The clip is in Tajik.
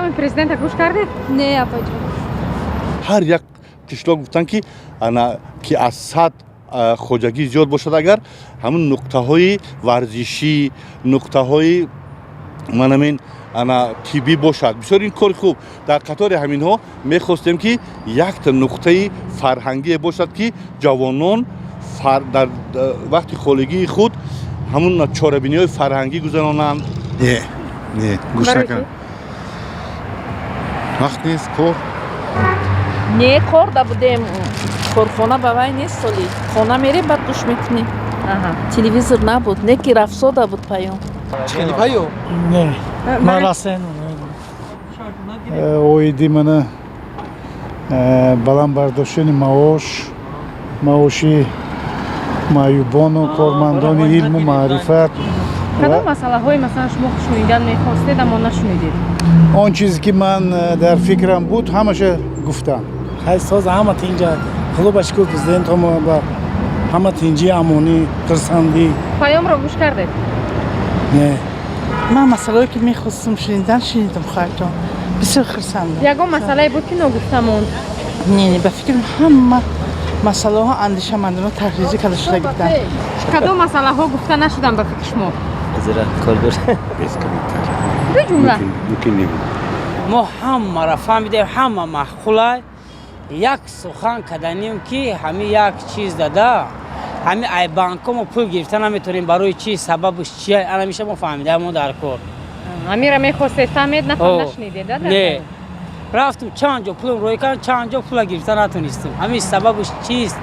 Паёми президента гӯш кардед? Не, апаҷон. Ҳар як қишлоқ гуфтанд, ки ана ки аз 100 хоҷагӣ зиёд бошад, агар ҳамун нуқтаҳои варзишӣ, нуқтаҳои манамин ана тиббӣ бошад. Бисёр ин кори хуб. Дар қатори ҳаминҳо мехостем, ки якта нуқтаи фарҳангие бошад, ки ҷавонон дар вақти холигии худ ҳамун чорабиниҳои фарҳангӣ гузаронанд. Не, не, гӯш Барои накардам, вақт нест, кор. Не, кор да будем, корхона ба вай нест, соли хона мерем, баъд гӯш мекунем. Телевизор набуд, не ки рафсода буд паём. Хеле паём. Не, ман расен оиди мана баланд бардоштани маоши маъюбону кормандони илму маърифат. Кадом масъалаҳои, масалан, шумо шунидан мехостед, аммо нашунидед? Он чизе, ки ман дар фикрам буд, ҳамаша гуфтам. Хай, соз, ҳама тинҷа, худо ба шукр, президентомо ба ҳама тинҷӣ, амонӣ, хурсандӣ. Паёмро гӯш кардед? Не. Ман масъалаое, ки мехостам шунидан, шунидам, хоҳарҷон, бисёр хурсандам. Ягон масъалае буд, ки ногуфта монд? Не, ба фикрам, ҳама масъалаҳо андешамандона таҳризӣ карда шуда буданд. Кадом масъалаҳо гуфта нашуданд ба фикри шумо? Кор. Без комментарий. Ду ҷумла. Мумкин небуд. Мо ҳамаро фаҳмидем, ҳама маъқулай. Як сухан каданем, ки ҳами як чиз дада, ҳами ай банко мо пул гирифта наметавонем. Барои чи, сабабш чия, анамиша мо фаҳмида, мо дар кор. Амира мехостед фаҳмед, О, нашунидед, да? Не, рафтум, чанд ҷо пулм рӯй кардам, чанд ҷо пула гирифта натонистем. Ҳамин сабабш чист?